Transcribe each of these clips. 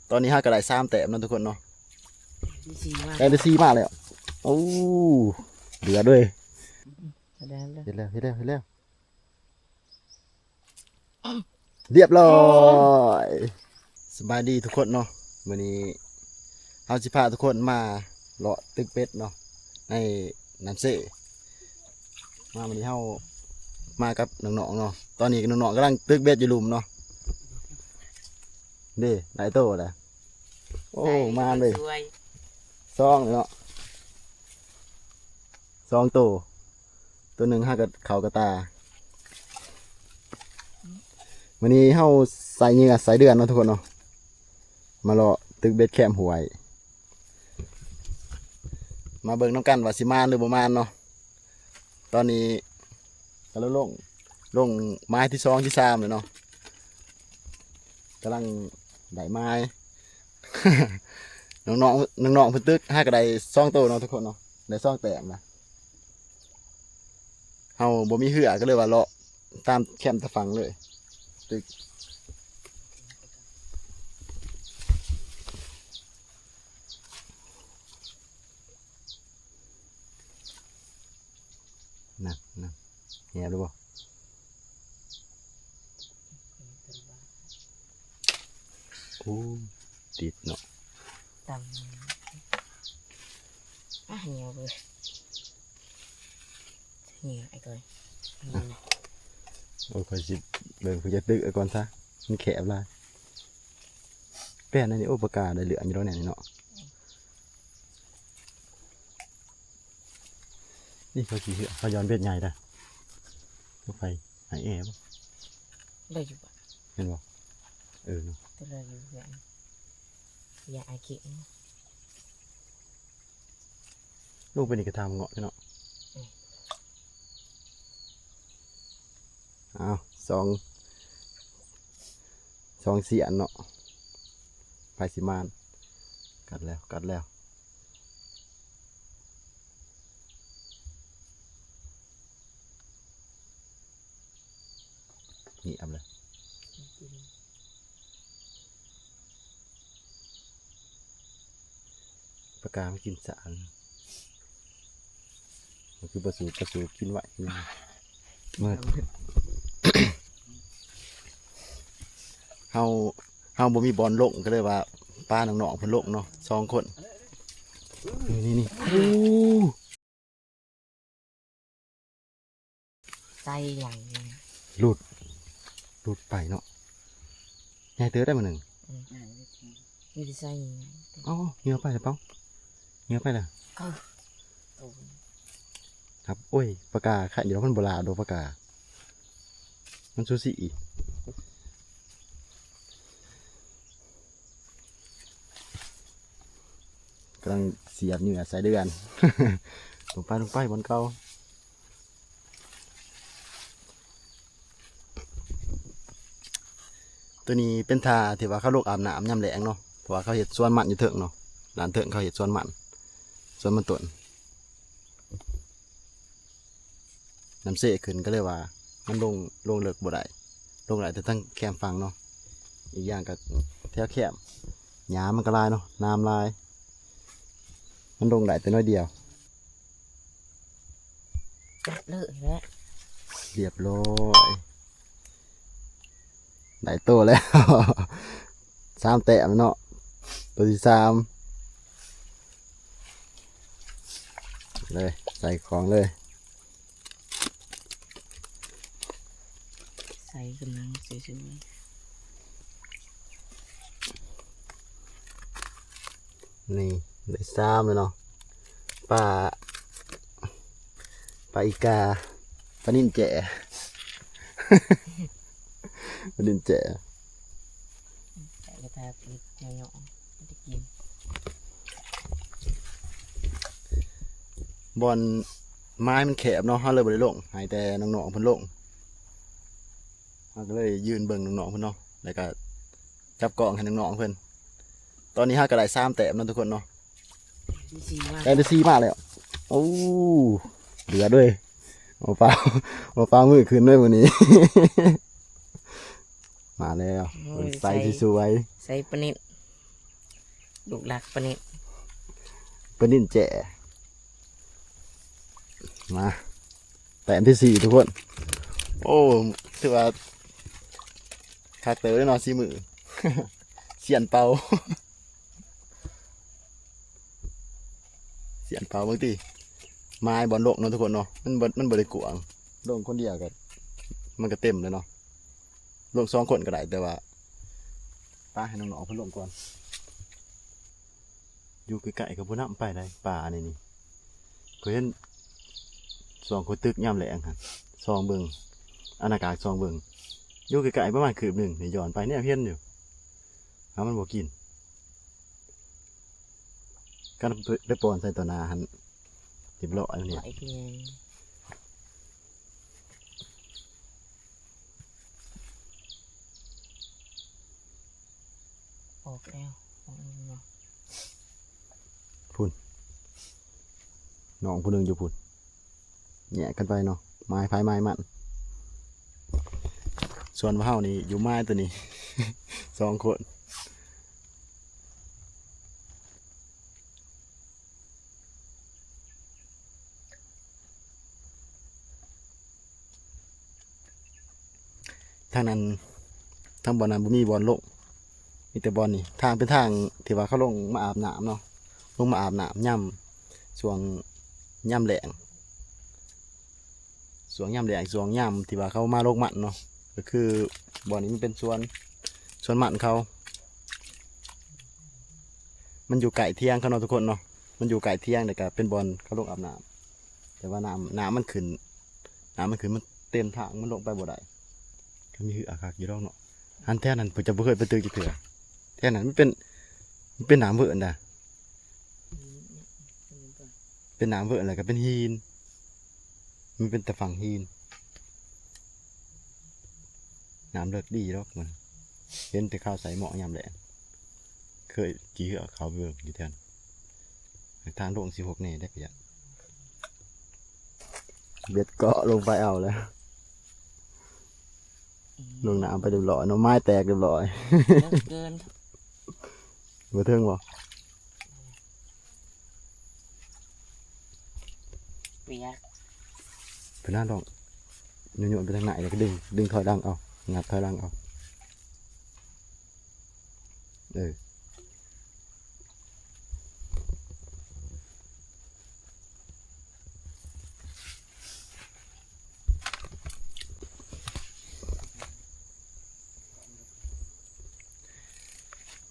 ຕອນນີ້ເຮົາກໍໄດ້ສາມແຕ້ມເນາະທຸກຄົນເນາະ ໄດ້ສີ່ມາ ໄດ້ສີ່ມາແລ້ວ. ໂອ້ ເດືອດເວີຍ ເຮັດແລ້ວ ເຮັດແລ້ວ ເຮັດແລ້ວ ເຮັດແລ້ວ. ຮຽບຮ້ອຍ. ສະບາຍດີທຸກຄົນເນາະ ມື້ນີ້ເຮົາຊິພາທຸກຄົນມາເລາະຕຶກເບັດເນາະ ໃນນ້ຳເຊ. ມາມື້ນີ້ເຮົາມາກັບນ້ອງໆເນາະ ຕອນນີ້ນ້ອງໆກຳລັງຕຶກເບັດຢູ່ລຸ່ມເນາະ. ເດ້ ໄດ້ໂຕແລ້ວ. ໂອ້ ໝານເວີຍ ສອງເນາະ ສອງໂຕ. ໂຕໜຶ່ງຫາກະເຂົ້າກະຕາ. ມື້ນີ້ເຮົາໃສ່ເຫຍື່ອໃສ່ເດືອນເນາະທຸກຄົນເນາະ ມາເລາະຕຶກເບັດແຄມຫ້ວຍ. ມາເບິ່ງນຳກັນວ່າຊິໝານຫຼືບໍ່ໝານເນາະ. ຕອນນີ້ກຳລັງລົງ ລົງໄມ້ທີສອງທີສາມແລ້ວເນາະ ກຳລັງໄດ້ໄມ້. ນ້ອງໆ ນ້ອງໆເພິ່ນຕຶກຫາກະໄດ້ສອງໂຕເນາະທຸກຄົນເນາະ ໄດ້ສອງແຕ້ມນະ. ເຮົາບໍ່ມີເຮືອກໍເລີຍວ່າເລາະຕາມແຄມຕາຝັ່ງເລີຍ ຕຶກ. ນັ້ນ ນັ້ນ ແຫບແລ້ວບໍ່? ໂອ້ ຕິດເນາະ ຕຳ ອ່ະ ແຫບເວີຍ ແຫບໄອ້ກ້ອຍ. ໂອ້ ຂ້ອຍຊິເບິ່ງຜູ້ຈະຕຶກເອົາກ່ອນຊະ ມັນແຄບຫຼາຍ. ແປ້ນອັນນີ້ ໂອ້ ປາກາໄດ້ເຫຼືອຢູ່ດອກແນວນີ້ເນາະ. ນີ້ເຂົາຊິເຮັດ ເຂົາຍ້ອນເບັດໃຫຍ່ດາ ບໍ່ໄປໃຫ້ແອບໍ່ ໄດ້ຢູ່ບໍ່ ແມ່ນບໍ່? ເອີເນາະ ແຕ່ລະຢູ່ເຮືອນ ຢ່າອາເກະ ລົງໄປນີ້ກະທາງເງາະເນາະ. ອ້າວ ສອງ ສອງສຽນເນາະ ໃຜຊິມານ. ກັດແລ້ວ ກັດແລ້ວ ນີ້ອຳເລີຍ. ປາກາມັນກິນສານ ມັນຄືປາສູ ປາສູກິນໄວ. ເມື່ອ ເຮົາ ເຮົາບໍ່ມີບ່ອນລົງ ກໍເລີຍວ່າປານ້ອງໆເພິ່ນລົງເນາະ ສອງຄົນ. ນີ້ໆ ໂອ້ ໄຊໃຫຍ່ ຫຼຸດ ຫຼຸດໄປເນາະ ໃຫຍ່ເຕີບໄດ໋ມື້ໜຶ່ງ. ອືມ ມີແຕ່ໄຊໃຫຍ່. ເອົ້າ ເຫຍື່ອໄປແລ້ວເປົາ ເຫຍື່ອໄປແລ້ວ. ເອີ ໂອ້ຍ ປາກາໄຂ່ຢູ່ດອກ ມັນບໍ່ຫຼາບດອກປາກາ ມັນຊູຊິອີກ. ກຳລັງສຽບເຫຍື່ອໃສ່ເດືອນ ລົງໄປ ລົງໄປບ່ອນເກົ່າ. ໂຕນີ້ເປັນທ່າທີ່ວ່າເຂົາລົງອາບນ້ຳຍາມແລ້ງເນາະ ເພາະວ່າເຂົາເຮັດສວນມັນຢູ່ເທິງເນາະ ດ້ານເທິງເຂົາເຮັດສວນມັນ ສວນມັນຕົ້ນ. ນ້ຳເຊຂຶ້ນ ກໍເລີຍວ່າມັນລົງ ລົງເລິກບໍ່ໄດ້ ລົງໄດ້ແຕ່ທາງແຄມຝັ່ງເນາະ. ອີກຢ່າງກໍແຖວແຄມ ຫຍ້າມັນກໍຫຼາຍເນາະ ນ້ຳຫຼາຍ ມັນລົງໄດ້ແຕ່ໜ້ອຍດຽວ. ເລີະແລ້ວ ຮຽບຮ້ອຍ ໄດ້ໂຕແລ້ວ ສາມແຕ້ມເນາະ ໂຕທີສາມ ເລີຍ ໃສ່ຂອງເລີຍ. ໃສ່ກຳລັງສວຍໆ ນີ້ໄດ້ສາມແລ້ວເນາະ ປາ ປາອີກາ ປານິນແຈ ປານິນແຈ. ບ່ອນໄມ້ມັນແຄບເນາະ ເຮົາເລີຍບໍ່ໄດ້ລົງ ໃຫ້ແຕ່ນ້ອງໆເພິ່ນລົງ ເຮົາກໍເລີຍຢືນເບິ່ງນ້ອງໆເພິ່ນເນາະ ແລ້ວກໍຈັບກ້ອງໃຫ້ນ້ອງໆເພິ່ນ. ຕອນນີ້ເຮົາກໍໄດ້ສາມແຕ້ມເນາະທຸກຄົນເນາະ ໄດ້ສີ່ມາ ໄດ້ສີ່ມາແລ້ວ. ໂອ້ ເດືອດເວີຍ ບໍ່ປາ ບໍ່ປາມືຂຶ້ນເລີຍມື້ນີ້ ມາແລ້ວ. ໂອ້ຍ ໃສ່ ໃສ່ສວຍໆ ໃສ່ປານິດ ລູກລັກປານິນ ປານິນແຈ້ ມາ ແຕ້ມທີສີ່ທຸກຄົນ. ໂອ້ ຖືວ່າຄັກເຕີບເດ້ເນາະ ສີມື ຊຽນເປົ່າ ຊຽນເປົ່າເບິ່ງຕິ. ໝາຍບ່ອນລົງເນາະທຸກຄົນເນາະ ມັນບໍ່ ມັນບໍ່ໄດ້ກວ້າງ ລົງຄົນດຽວກໍ ມັນກໍເຕັມແລ້ວເນາະ. ລົງສອງຄົນກໍໄດ້ ແຕ່ວ່າ ປະໃຫ້ນ້ອງໆເພິ່ນລົງກ່ອນ. ຢູ່ໃກ້ໆກໍບໍ່ນຳໄປໄດ້ ປາອັນນີ້ນີ້ ຂ້ອຍເຫັນຊ່ວງຂ້ອຍຕຶກຍາມແລ້ງຫັ້ນ ສ່ອງເບິ່ງ ອານາກາດສ່ອງເບິ່ງ ຢູ່ໃກ້ໆປະມານຄືບໜຶ່ງນີ້ ຍ້ອນໄປແນມເຫັນຢູ່ ຫາມັນບໍ່ກິນ. ຄັນໄປປ້ອນໃສ່ຕໍ່ໜ້າຫັ້ນ ຮຽບຮ້ອຍແລ້ວນີ້ ອອກແລ້ວ ອອກແລ້ວເນາະ. ພຸ້ນ ນ້ອງຜູ້ໜຶ່ງຢູ່ພຸ້ນ ແຍກກັນໄປເນາະ ໝາຍໃຜໝາຍມັນ. ສ່ວນພວກເຮົານີ້ຢູ່ໝາຍຕົວນີ້ ສອງຄົນ. ທາງນັ້ນ ທາງບ່ອນນັ້ນບໍ່ມີບ່ອນລົງ ມີແຕ່ບ່ອນນີ້ ທາງເປັນທາງທີ່ວ່າເຂົາລົງມາອາບນ້ຳເນາະ ລົງມາອາບນ້ຳຍາມ ຊ່ວງຍາມແລ້ງ ຊ່ວງຍາມແລ້ງ ຊ່ວງຍາມທີ່ວ່າເຂົາມາລົງມັນເນາະ ກໍຄືບ່ອນນີ້ມັນເປັນສວນ ສວນມັນເຂົາ ມັນຢູ່ໃກ້ຖຽງເຂົາເນາະທຸກຄົນເນາະ ມັນຢູ່ໃກ້ຖຽງ ແລ້ວກໍເປັນບ່ອນເຂົາລົງອາບນ້ຳ ແຕ່ວ່ານ້ຳ ນ້ຳມັນຂຶ້ນ ນ້ຳມັນຂຶ້ນ ມັນເຕັມທາງ ມັນລົງໄປບໍ່ໄດ້. ກໍມີເຮືອຄັກຢູ່ດອກເນາະ ອັນແຖວນັ້ນເພິ່ນຈະບໍ່ເຄີຍໄປຕຶກຈັກເທື່ອ ແຖວນັ້ນມັນເປັນ ມັນເປັນນ້ຳເວີນນະ ເປັນນ້ຳເວີນ ແລ້ວກໍເປັນຫີນ ມັນເປັນແຕ່ຝັ່ງຫີນ. ນ້ຳເລິກດີດອກມັນ ເຫັນແຕ່ເຂົາໃສ່ໝໍ້ຍາມແລ້ງ ເຄີຍຂີ່ເຮືອເຂົ້າໄປເບິ່ງຢູ່ແຖວນັ້ນ ທາງລົງຊິຫົກແດ່ເດ້ ກະຢ້ານ ເບັດເກາະລົງໄປເອົາແລ້ວ ອືມ ລົງນ້ຳໄປຮຽບຮ້ອຍເນາະ ໝາຍແຕກຮຽບຮ້ອຍ ເລິກເກີນ ບໍ່ເຖິງບໍ່? ປຽກ ເພິ່ນນະ ລອງໂຍນໆໄປທາງໃນ ແລ້ວກໍດຶງ ດຶງຖອຍຫຼັງເອົາ ງັດຖອຍຫຼັງເອົາ ເອີ.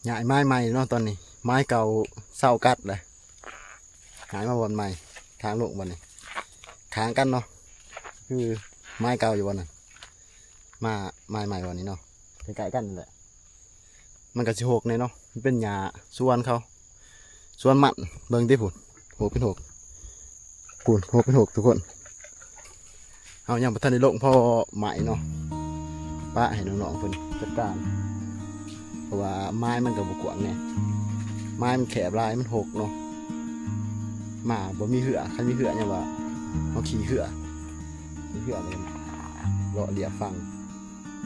ຍ້າຍໝາຍໃໝ່ເນາະ ຕອນນີ້ໝາຍເກົ່າເຊົາກັດແລ້ວ ຍ້າຍມາບ່ອນໃໝ່ ທາງລົງບ່ອນນີ້ ຂ້າງກັນເນາະ ຄືໝາຍເກົ່າຢູ່ບ່ອນນັ້ນ ມາໝາຍໃໝ່ບ່ອນນີ້ເນາະ ໃກ້ໆກັນນັ້ນແຫຼະ. ມັນກໍຊິຮົກແດ່ເນາະ ມັນເປັນຫຍ້າສວນເຂົາ ສວນມັນ ເບິ່ງຕິພຸ້ນ ຮົກເປັນຮົກ ພຸ້ນ ຮົກເປັນຮົກທຸກຄົນ. ເຮົາຍັງບໍ່ທັນໄດ້ລົງພໍໄໝ້ເນາະ ປະໃຫ້ນ້ອງໆເພິ່ນຈັດການ ເພາະວ່າໝາຍມັນກໍບໍ່ກວ້າງແດ່ ໝາຍມັນແຄບຫຼາຍ ມັນຮົກເນາະ ມາບໍ່ມີເຮືອ ຄັນມີເຮືອຍັງວ່າເຮົາຂີ່ເຮືອ ຂີ່ເຮືອເລີຍ ເລາະລຽບຝັ່ງ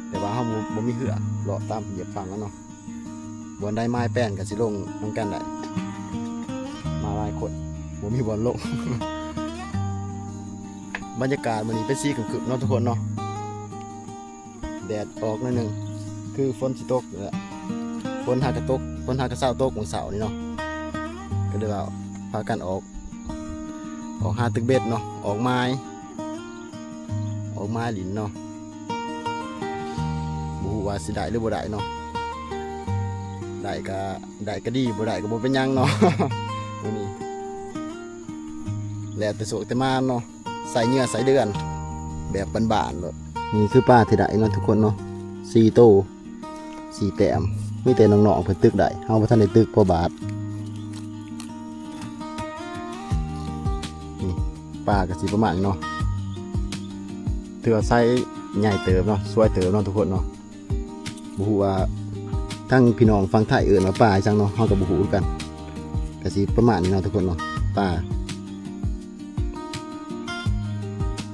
ແຕ່ວ່າເຮົາບໍ່ ບໍ່ມີເຮືອ ເລາະຕາມລຽບຝັ່ງເນາະ ບ່ອນໃດໝາຍແປນກໍຊິລົງນຳກັນໄດ້ ມາຫຼາຍຄົນ ບໍ່ມີບ່ອນລົງ. ບັນຍາກາດມື້ນີ້ເປັນສີຄຶ້ມໆເນາະທຸກຄົນເນາະ ແດດອອກໜ້ອຍໜຶ່ງ ຄືຝົນຊິຕົກແຫຼະ ຝົນຫາກະຕົກ ຝົນຫາກະເຊົາຕົກມື້ເຊົ້ານີ້ເນາະ ກໍເລີຍວ່າພາກັນອອກ ອອກຫາຕຶກເບັດເນາະ ອອກໝາຍ ອອກມາຫຼິ້ນເນາະ ບໍ່ຮູ້ວ່າຊິໄດ້ຫຼືບໍ່ໄດ້ເນາະ ໄດ້ກະ ໄດ້ກະດີ ບໍ່ໄດ້ກະບໍ່ເປັນຫຍັງເນາະ ມື້ນີ້ ແລ້ວແຕ່ໂຊກແຕ່ໝານເນາະ ໃສ່ເຫຍື່ອໃສ່ເດືອນ ແບບບ້ານໆໂລດ. ນີ້ຄືປາທີ່ໄດ້ເນາະທຸກຄົນເນາະ ສີ່ໂຕ ສີ່ແຕ້ມ ມີແຕ່ນ້ອງໆເພິ່ນຕຶກໄດ້ ເຮົາບໍ່ທັນໄດ້ຕຶກພໍບາດ. ນີ້ ປາກໍຊິປະມານນີ້ເນາະ ຖືວ່າໄຊໃຫຍ່ເຕີບເນາະ ສວຍເຕີບເນາະທຸກຄົນເນາະ. ບໍ່ຮູ້ວ່າທາງພີ່ນ້ອງຝັ່ງໄທເອີ້ນວ່າປາອີ່ຫຍັງເນາະ ເຮົາກໍບໍ່ຮູ້ຄືກັນ ກໍຊິປະມານນີ້ເນາະທຸກຄົນເນາະ. ປາ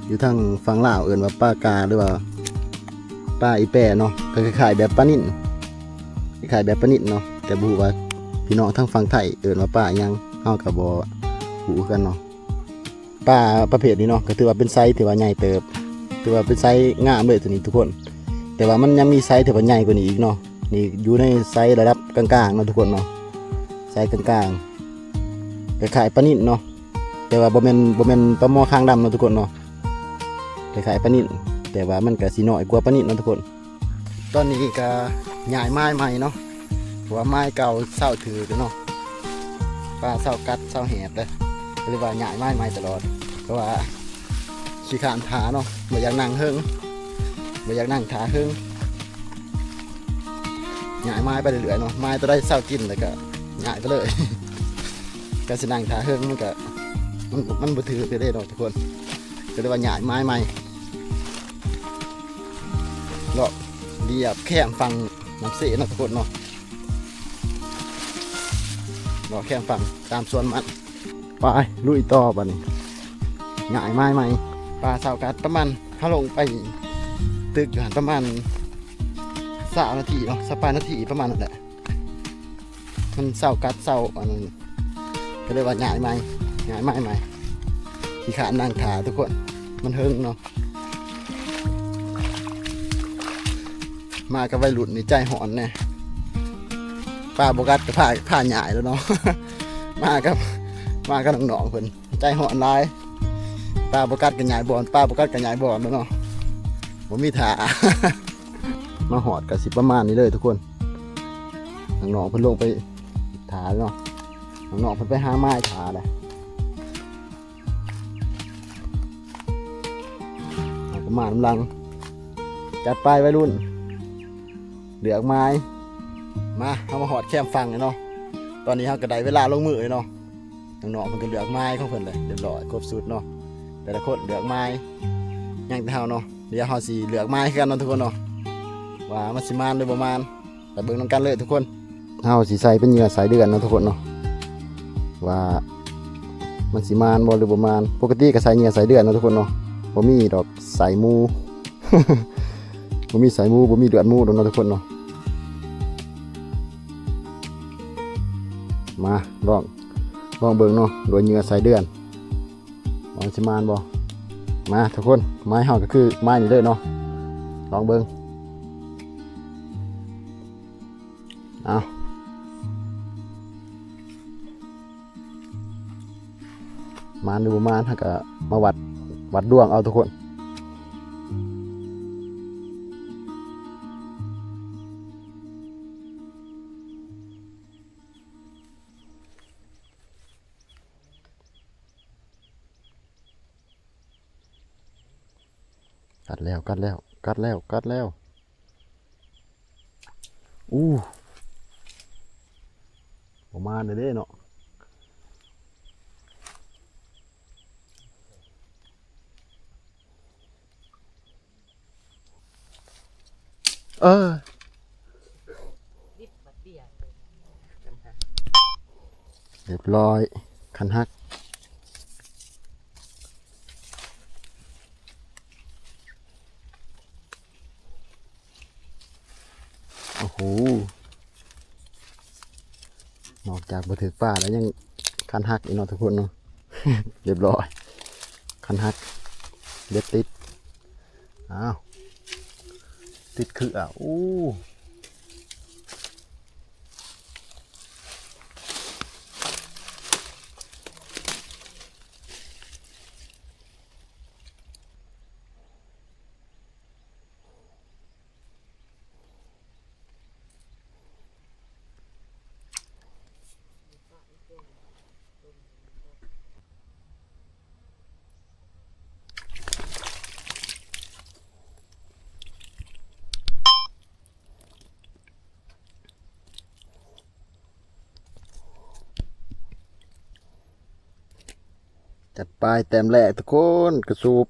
ຢູ່ທາງຝັ່ງລາວເອີ້ນວ່າປາກາ ຫຼືວ່າປາອີແປເນາະ ກໍຄ້າຍໆແບບປານິນ ຄ້າຍໆແບບປານິນເນາະ ແຕ່ບໍ່ຮູ້ວ່າ ພີ່ນ້ອງທາງຝັ່ງໄທເອີ້ນວ່າປາຫຍັງ ເຮົາກໍບໍ່ຮູ້ຄືກັນເນາະ. ປາປະເພດນີ້ເນາະ ກໍຖືວ່າເປັນໄຊທີ່ວ່າໃຫຍ່ເຕີບ ຖືວ່າເປັນໄຊງາມເລີຍໂຕນີ້ທຸກຄົນ. ແຕ່ວ່າມັນຍັງມີໄຊທີ່ວ່າໃຫຍ່ກວ່ານີ້ອີກເນາະ. ນີ້ຢູ່ໃນໄຊລະດັບກາງໆເນາະທຸກຄົນເນາະ ໄຊກາງໆ ຄ້າຍໆປານິນເນາະ. ແຕ່ວ່າບໍ່ແມ່ນ ບໍ່ແມ່ນປາໝໍຄາງດຳເນາະທຸກຄົນເນາະ ຄ້າຍໆປານິນ ແຕ່ວ່າມັນກະຊິນ້ອຍກວ່າປານິນເນາະທຸກຄົນ. ຕອນນີ້ກະຍ້າຍໄມ້ໃໝ່ເນາະ ເພາະວ່າໄມ້ເກົ່າເຊົາຖືກແລ້ວເນາະ ປາເຊົາກັດເຊົາແຫດເດ້ ກໍເລີຍວ່າຍ້າຍໄມ້ໃໝ່ຕະຫຼອດ ເພາະວ່າຂີ້ຄ້ານຖ້າເນາະ ບໍ່ຢາກນັ່ງເທິງ ບໍ່ຢາກນັ່ງຖ້າເທິງ. ຍ້າຍໄມ້ໄປເລື້ອຍໆເນາະ ໄມ້ໂຕໃດເຊົາກິນແລ້ວກໍຍ້າຍໄປເລີຍ ກໍຊິນັ່ງຖ້າເທິງມັນກໍ ມັນ ມັນບໍ່ຖືກເດ້ເນາະທຸກຄົນ. ກໍເລີຍວ່າຍ້າຍໄມ້ໃໝ່ ເລາະລຽບແຄມຝັ່ງນ້ຳເຊເນາະທຸກຄົນເນາະ ເລາະແຄມຝັ່ງຕາມສວນມັນ. ໄປລຸຍຕໍ່ບັດນີ້ ຍ້າຍໄມ້ໃໝ່ ປາເຊົາກັດປະມານ ເຮົາລົງໄປຕຶກຢູ່ຫັ້ນປະມານຊາວນາທີເນາະ ຊາວປາຍນາທີປະມານນັ້ນແຫຼະ. ມັນເຊົາກັດເຊົາອັນນັ້ນ ກໍເລີຍວ່າຍ້າຍໃໝ່ ຍ້າຍໄມ້ໃໝ່ ຂີ້ຄ້ານນັ່ງຖ້າທຸກຄົນ ມັນເຫິງເນາະ. ມາກັບໄວລຸ້ນນີ້ໃຈຮ້ອນແດ່ ປາບໍ່ກັດກໍພາ ພາຍ້າຍແລ້ວເນາະ ມາກັບ ມາກັບນ້ອງໆເພິ່ນໃຈຮ້ອນຫຼາຍ ປາບໍ່ກັດກໍຍ້າຍບ່ອນ ປາບໍ່ກັດກໍຍ້າຍບ່ອນແລ້ວເນາະ ບໍ່ມີທ່າ. ມາຮອດກໍຊິປະມານນີ້ເລີຍທຸກຄົນ ນ້ອງໆເພິ່ນລົງໄປຖ້າເນາະ ນ້ອງໆເພິ່ນໄປຫາໄມ້ຖ້າແລ້ວ. ເຮົາກໍມານຳຫຼັງ ຈັດໄປໄວລຸ້ນ ເລືອກໄມ້ ມາ ເຮົາມາຮອດແຄມຝັ່ງແລ້ວເນາະ ຕອນນີ້ເຮົາກໍໄດ້ເວລາລົງມືແລ້ວເນາະ. ນ້ອງໆເພິ່ນກໍເລືອກໄມ້ຂອງເພິ່ນແລ້ວ ຮຽບຮ້ອຍ ຄົບຊຸດເນາະ ແຕ່ລະຄົນເລືອກໄມ້ ຍັງແຕ່ເຮົາເນາະ. ດຽວເຮົາຊິເລືອກໄມ້ຄືກັນເນາະທຸກຄົນເນາະ ວ່າມັນຊິມານຫຼືບໍ່ມານ ໄປເບິ່ງນຳກັນເລີຍທຸກຄົນ. ເຮົາຊິໃສ່ເປັນເຫຍື່ອສາຍເດືອນເນາະທຸກຄົນເນາະ ວ່າມັນຊິມານບໍ່ຫຼືບໍ່ມານ. ປົກກະຕິກໍໃສ່ເຫຍື່ອສາຍເດືອນເນາະທຸກຄົນເນາະ ບໍ່ມີດອກສາຍໝູ ບໍ່ມີສາຍໝູ ບໍ່ມີເລືອດໝູດອກເນາະທຸກຄົນເນາະ. ມາລອງ ລອງເບິ່ງເນາະ ດ້ວຍເຫຍື່ອສາຍເດືອນ ວ່າມັນຊິມານບໍ່. ມາທຸກຄົນ ໄມ້ເຮົາກໍຄືໄມ້ນີ້ເລີຍເນາະ ລອງເບິ່ງ. ເອົາ ມານຫຼືບໍ່ມານ ເຮົາກໍມາວັດ ວັດດວງເອົາທຸກຄົນ. ກັດແລ້ວ ກັດແລ້ວ ກັດແລ້ວ ກັດແລ້ວ. ອູ້ ບໍ່ມານເດ້ເນາະ. ເອີ ຮຽບຮ້ອຍ ຄັນຫັກ. ໂອ້ໂຫ ນອກຈາກບໍ່ຖືກປາແລ້ວ ຍັງຄັນຫັກອີກເນາະທຸກຄົນເນາະ. ຮຽບຮ້ອຍ ຄັນຫັກ ເບັດຕິດ. ອ້າວ ຕິດຄື ອາ ໂອ້. ຈັດໄປແຕ້ມແລກທຸກຄົນ ກະສູບ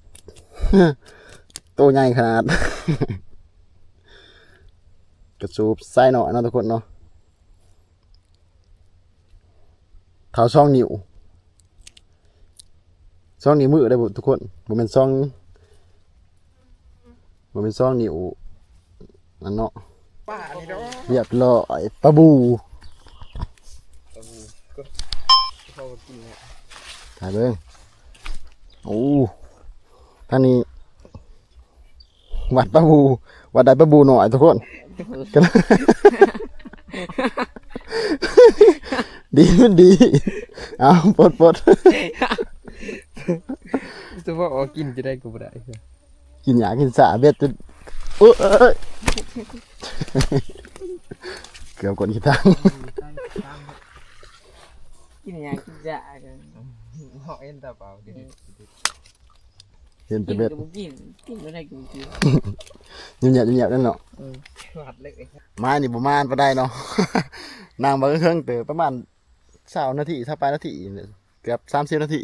ໂຕໃຫຍ່ຂະໜາດ ກະສູບໄຊນ້ອຍເນາະທຸກຄົນເນາະ. ເທົ່າສອງນິ້ວ ສອງນິ້ວມືເດ້ທຸກຄົນ ບໍ່ແມ່ນສອງ ບໍ່ແມ່ນສອງນິ້ວອັນເນາະ. ປານີ້ເນາະ ຮຽບຮ້ອຍ ປາບູ ປາ ປາບູ ເຂົາກໍກິນແລ້ວ ຖ່າຍເບິ່ງ. ໂອ້ ທາງນີ້ວັດປາບູ ວັດໄດ້ປາບູນ້ອຍທຸກຄົນ. ດີ ດີ ເອົາ ປົດ ປົດ ແຕ່ວ່າອອກກິນຈະໄດ້ກໍບໍ່ໄດ້. ກິນຫຍ້າກິນຊາເບັດຈົນ ໂອ້ຍ ເກືອບກົ້ນຂີ້ທັງ ກິນຫຍ້າກິນຊາກັນ ເຮົາເຫັນແຕ່ເບົາ ເຫັນແຕ່ເບັດ ກິນກໍບໍ່ກິນ ກິນບໍ່ໄດ້ກໍບໍ່ກິນ ຍຽບໆ ຍຽບໆ ນັ້ນເນາະ. ເອີ ວັດເລີຍ ມານີ້ບໍ່ມານປານໃດເນາະ ນັ່ງມາເຄິ່ງເຕີບ ປະມານຊາວນາທີ ຊາວປາຍນາທີ ເກືອບສາມສິບນາທີ.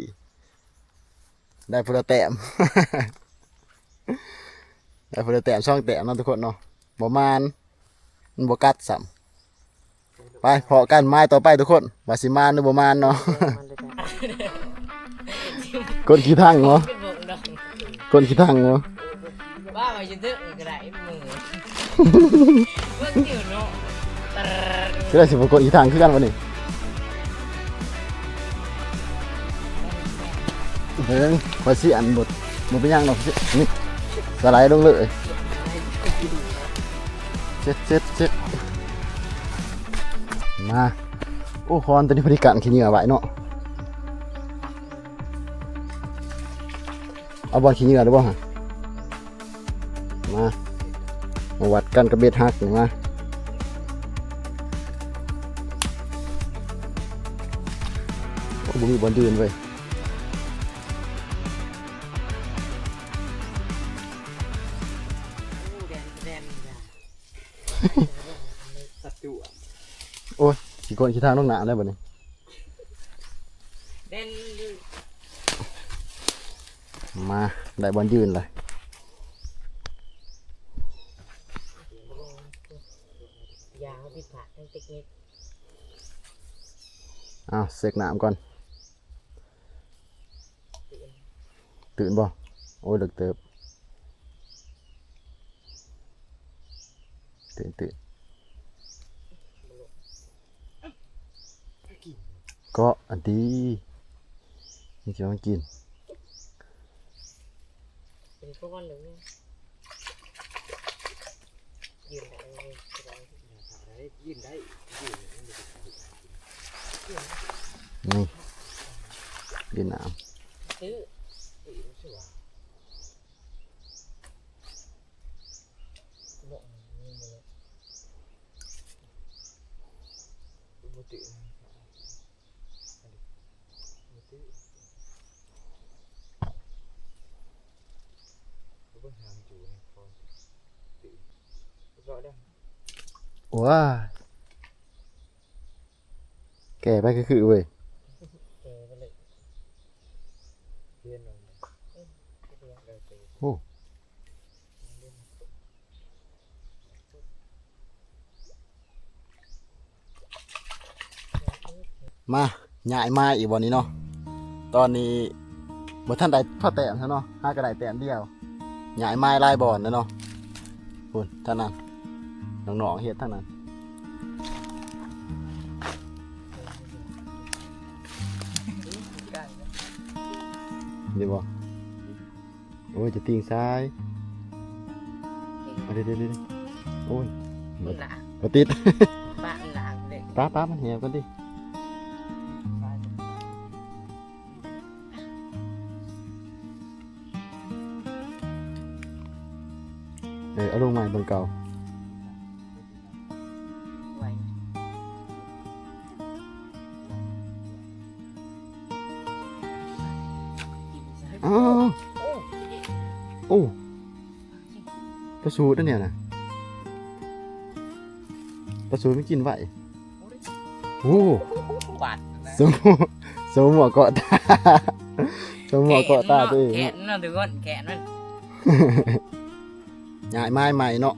ໄດ້ຄົນລະແຕ້ມ ໄດ້ຄົນລະແຕ້ມສອງແຕ້ມເນາະທຸກຄົນເນາະ. ບໍ່ມານ ມັນບໍ່ກັດຊ້ຳ. ໄປພໍ້ກັນໄມ້ຕໍ່ໄປທຸກຄົນ ວ່າຊິມານຫຼືບໍ່ມານເນາະ. ກົ້ນຂີ້ທັງເນາະ ກົ້ນຂີ້ທັງເນາະ. ວ່າໄວ້ຈະເຖິງກໍໄດ້ມື ເບິ່ງຢູ່ເນາະ ຄືໄດ້ຊິບໍ່ກົ້ນຂີ້ທັງຄືກັນວະນີ້. ເບິ່ງ ຂ້ອຍຊິອັນ ບໍ່ ບໍ່ເປັນຫຍັງດອກ ນີ້ ສະໄລລົງເລີຍ. ເຊັດ ເຊັດ ເຊັດ ມາ. ໂອ້ ຄ້ອນຕົວນີ້ພໍດີກັ້ນຂີ້ເຫຍື້ອໄວ້ເນາະ. ເອົາບ່ອນຂີ້ເຫຍື້ອໄດ້ບໍ່ຫະ? ມາ ມາວັດກັນກັບເບັດຮັກນີ້ມາ. ໂອ້ ບໍ່ມີບ່ອນຢືນເວີຍ. ໂອ້ຍ ຂີ້ກົ້ນຂີ້ທາງລົງໜ້າແລ້ວບັດນີ້. ມາ ໄດ້ບ່ອນຢືນລະ. ຢ່າເອົາຜິດພາດທັງເຕັກນິກ. ອ້າວ ເຊັກນ້ຳກ່ອນ. ຕື່ນບໍ່? ໂອ້ຍ ເລິກເຕີບ. ຕື່ນ ຕື່ນ. ເກາະອັນດີ ມັນຊິມາກິນ. ເປັນກ້ອນເລີຍ. ຢືນໄດ້ ຢືນໄດ້ ຢືນໄດ້ ຢືນໄດ້. ນີ້ ດິນນ້ຳ. ວ້າຍ ແກ່ໄປຄືໆເວີຍ. ໂອ້. ມາ ຍ້າຍໄມ້ອີກບ່ອນນີ້ເນາະ. ຕອນນີ້ບໍ່ທັນໄດ້ພໍແຕ້ມຊະເນາະ ຫາກໍໄດ້ແຕ້ມດຽວ. ຍ້າຍໄມ້ຫຼາຍບ່ອນແລ້ວເນາະ. ພຸ້ນ ທາງນັ້ນ ນ້ອງໆເຮັດທາງນັ້ນ ເຫັນບໍ່? ໂອ້ຍ ຈະຕີງຊາຍ. ເອີ ເດ້ໆໆ ໂອ້ຍ ມັນລາກ ບໍ່ຕິດ. ປະມັນລາກເດ້ ປະ ປະມັນແຫວກ່ອນຕິ. ເອີ ເອົາລົງໃໝ່ບ່ອນເກົ່າ. ອ້າວ ໂອ້ ປາສູດອັນນີ້ນະ ປາສູດມັນກິນໄວ. ໂອ້ ບາດ ສົມ ສົມຫົວເກາະຕາ ສົມຫົວເກາະຕາຕົວເອງ ແຂນມັນເນາະ ແຂນມັນ ຍ້າຍໄມ້ໃໝ່ເນາະ.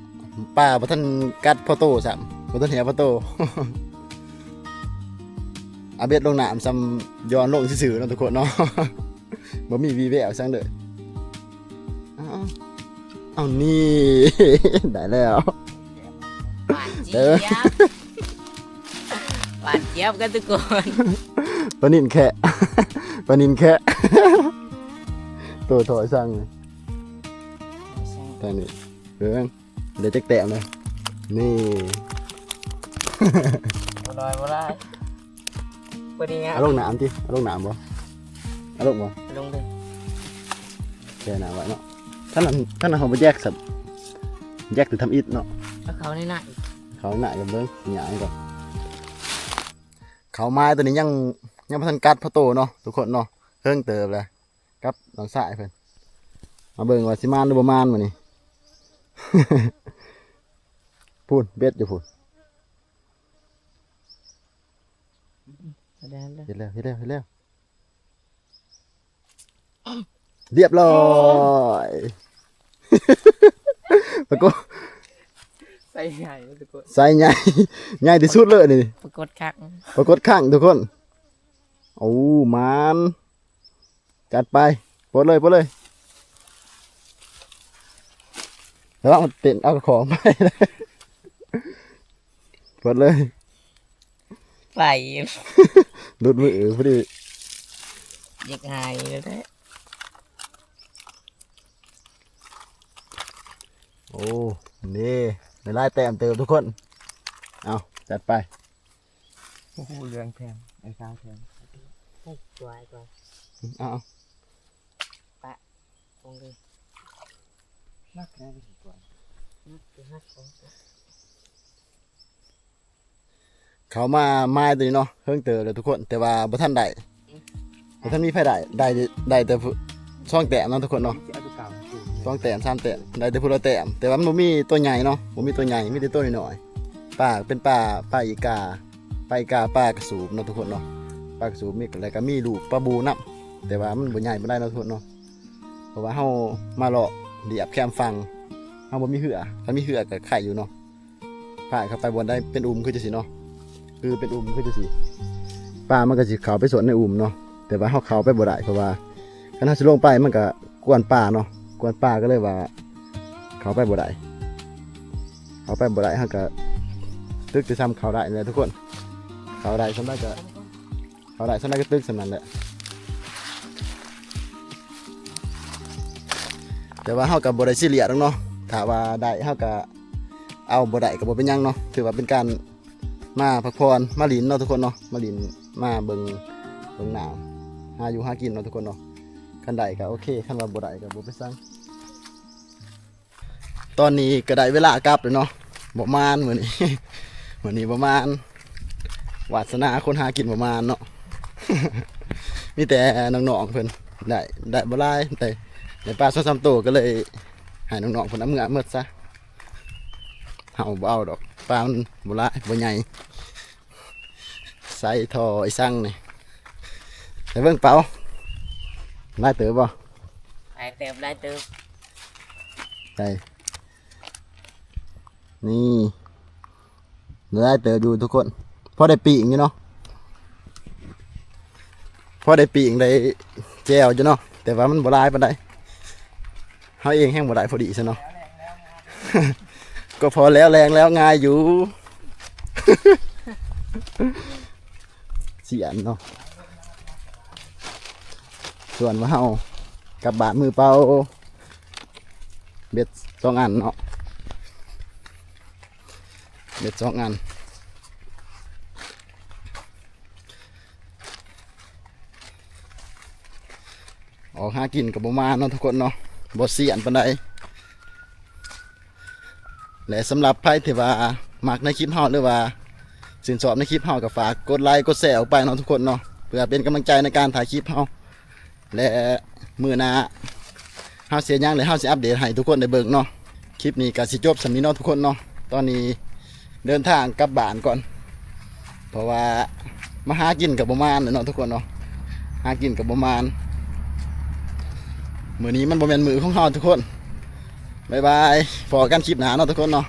ປາບໍ່ທັນກັດພໍໂຕຊ້ຳ ບໍ່ທັນແຫວພໍໂຕ. ເອົາເບັດລົງນ້ຳຊ້ຳ ຢ່ອນລົງຊື່ໆເນາະທຸກຄົນເນາະ. ບໍ່ມີວີແວວສັງເດີ. ເອົາ ເອົາ ນີ້ ໄດ້ແລ້ວ. ຫວານຈຽບ ຫວ ອັນຈຽບກັນທຸກຄົນ ປານິນແຄະ ປານິນແຄະ ໂຕຖອຍສັ່ງນີ້ ແຕ່ນີ້ເບິ່ງ ໄດ້ຈັກແຕ້ມເລີຍ ນີ້ ບໍ່ນ້ອຍບໍ່ຫຼາຍ ພໍດີງາມ ເອົາລົງນ້ຳຕິ ເອົາລົງນ້ຳບໍ່ ເອົາລົງບໍ່ ລົງເດີ ແຊ່ນ້ຳໄວ້ເນາະ ຄັນນັ້ນ ຄັນນັ້ນເຮົາບໍ່ແຍກຊັ້ນ ແຍກແຕ່ທຳອິດເນາະ ເອົາເຂົ້າໃນໜ້າ ເຂົ້າໃນໜ້າກັນເບິ່ງ ຫຍ້ານີ້ກ່ອນ ເຂົ້າມາຕົວນີ້ຍັງ ຍັງບໍ່ທັນກັດພໍໂຕເນາະ ທຸກຄົນເນາະ ເຮິງເຕີບແລ້ວ ກັບນ້ອງຊາຍເພິ່ນ ມາເບິ່ງວ່າຊິມານຫຼືບໍ່ມານມື້ນີ້ ພຸ້ນ ເບັດຢູ່ພຸ້ນ ເຮັດແລ້ວ ເຮັດແລ້ວ ເຮັດແລ້ວ ເຮັດແລ້ວ ຮຽບຮ້ອຍ ປາກົດ ໄຊໃຫຍ່ ປາກົດ ໄຊໃຫຍ່ ໃຫຍ່ທີ່ສຸດເລີຍນີ້ ປາກົດຄັກ ປາກົດຄັກທຸກຄົນ ໂອ້ ມານ ຈັດໄປ ປົດເລີຍ ປົດເລີຍ ລະວັງມັນເຕັ້ນເອົາຂອງໄປ ປົດເລີຍ ໄປ ຫຼຸດມືພໍດີ ຢາກຫາຍແທ້ໆ ໂອ້ ນີ້ ໄດ້ຫຼາຍແຕ້ມເຕີບທຸກຄົນ ເອົາ ຈັດໄປ ໂອ້ໂຫ ເຫຼືອງແພງ ໄອ້ສາວແພງ ໃຫ້ສວຍກ່ອນ ເອົາ ປະລົງເລີຍ ໜັກແທ້ ໜັກຄືຮັກຂອງ ເຂົ້າມາໝາຍຕົວນີ້ເນາະ ເຮິງເຕີບແລ້ວທຸກຄົນ ແຕ່ວ່າບໍ່ທັນໄດ້ ບໍ່ທັນມີໃຜໄດ້ ໄດ້ ໄດ້ແຕ່ສອງແຕ້ມເນາະທຸກຄົນເນາະ ສອງແຕ້ມ ສາມແຕ້ມ ໄດ້ແຕ່ຜູ້ລະແຕ້ມ ແຕ່ວ່າມັນບໍ່ມີຕົວໃຫຍ່ເນາະ ບໍ່ມີຕົວໃຫຍ່ ມີແຕ່ຕົວນ້ອຍໆ ປາເປັນປາ ປາອີກາ ປາອີກາ ປາກະສູບເນາະທຸກຄົນເນາະ ປາກະສູບມີ ແລ້ວກະມີລູກປາບູນຳ ແຕ່ວ່າມັນບໍ່ໃຫຍ່ປານໃດເນາະທຸກຄົນເນາະ ເພາະວ່າເຮົາມາເລາະລຽບແຄມຝັ່ງ ເຮົາບໍ່ມີເຮືອ ຄັນມີເຮືອກະໄຄຢູ່ເນາະ ພາເຂົ້າໄປບ່ອນໃດເປັນອຸ່ມຄືຈັ່ງຊີ້ເນາະ ຄືເປັນອຸ່ມຄືຈັ່ງຊີ້ ປາມັນກະຊິເຂົ້າໄປສວນໃນອຸ່ມເນາະ ແຕ່ວ່າເຮົາເຂົ້າໄປບໍ່ໄດ້ ເພາະວ່າຄັນເຮົາຊິລົງໄປມັນກະກວນປາເນາະ ກວນປາ ກະເລີຍວ່າເຂົ້າໄປບໍ່ໄດ້ ເຂົ້າໄປບໍ່ໄດ້ ເຮົາກະຕຶກແຕ່ຊ່ຳເຂົ້າໄດ້ນີ້ແຫຼະທຸກຄົນ ເຂົ້າໄດ້ຊ່ຳໃດກະ ເຮົາໄດ້ສ່ຳໃດກະຕຶກສ່ຳນັ້ນແຫຼະ ແຕ່ວ່າເຮົາກະບໍ່ໄດ້ຊີຣຽສດອກເນາະ ຖ້າວ່າໄດ້ເຮົາກະເອົາ ບໍ່ໄດ້ກະບໍ່ເປັນຫຍັງເນາະ ຖືວ່າເປັນການມາພັກຜ່ອນ ມາຫຼິ້ນເນາະທຸກຄົນເນາະ ມາຫຼິ້ນ ມາເບິ່ງ ເບິ່ງນ້ຳ ຫາຢູ່ຫາກິນເນາະທຸກຄົນເນາະ ຄັນໄດ້ກະໂອເຄ ຄັນວ່າບໍ່ໄດ້ກະບໍ່ເປັນຫຍັງ. ຕອນນີ້ກະໄດ້ເວລາກັບແລ້ວເນາະ ບໍ່ມານມື້ນີ້ ມື້ນີ້ບໍ່ມານ ວາດສະໜາຄົນຫາກິນບໍ່ມານເນາະ ມີແຕ່ນ້ອງໆເພິ່ນໄດ້ ໄດ້ບໍ່ຫຼາຍ ໄດ້ ໄດ້ປາສອງສາມໂຕ ກະເລີຍໃຫ້ນ້ອງໆເພິ່ນເອົາເມືອໝົດຊະ ເຮົາບໍ່ເອົາດອກ ປາມັນບໍ່ຫຼາຍ ບໍ່ໃຫຍ່ ໃສ່ທໍ່ອີສັງນີ້ ໄປເບິ່ງເປົາ ຫຼາຍເຕີບບໍ່? ຫຼາຍເຕີບ ຫຼາຍເຕີບ ໄດ້ ນີ້ ຫຼາຍເຕີບຢູ່ທຸກຄົນ ພໍໄດ້ປີ້ງຢູ່ເນາະ ພໍໄດ້ປີ້ງໄດ້ແຈ່ວຢູ່ເນາະ ແຕ່ວ່າມັນບໍ່ຫຼາຍປານໃດ ເຮົາເອງແຮງບໍ່ໄດ້ພໍດີຊະເນາະ ກໍພໍແລ້ວແລງແລ້ວງ່າຍຢູ່ ສຽນເນາະ ສ່ວນວ່າເຮົາກັບບ້ານມືເປົ່າ ເບັດສອງອັນເນາະ ເບັດສອງອັນ ອອກຫາກິນກະບໍ່ມານເນາະທຸກຄົນເນາະ ບໍ່ສຽນປານໃດ ແລະສຳລັບໃຜທີ່ວ່າມັກໃນຄລິບເຮົາ ຫຼືວ່າຊື່ນຊອບໃນຄລິບເຮົາ ກະຝາກກົດໄລກົດແຊອອກໄປເນາະທຸກຄົນເນາະ ເພື່ອເປັນກຳລັງໃຈໃນການຖ່າຍຄລິບເຮົາ ແລະມື້ໜ້າເຮົາຊິເຮັດຫຍັງ ແລະເຮົາຊິອັບເດດໃຫ້ທຸກຄົນໄດ້ເບິ່ງເນາະ ຄລິບນີ້ກະຊິຈົບສ່ຳນີ້ເນາະທຸກຄົນເນາະ ຕອນນີ້ເດີນທາງກັບບ້ານກ່ອນ ເພາະວ່າມາຫາກິນກະບໍ່ມານແຫຼະເນາະທຸກຄົນເນາະ ຫາກິນກະບໍ່ມານ ມື້ນີ້ມັນບໍ່ແມ່ນມື້ຂອງເຮົາທຸກຄົນ ບາຍບາຍ ພໍ້ກັນຄລິບໜ້າເນາະທຸກຄົນເນາະ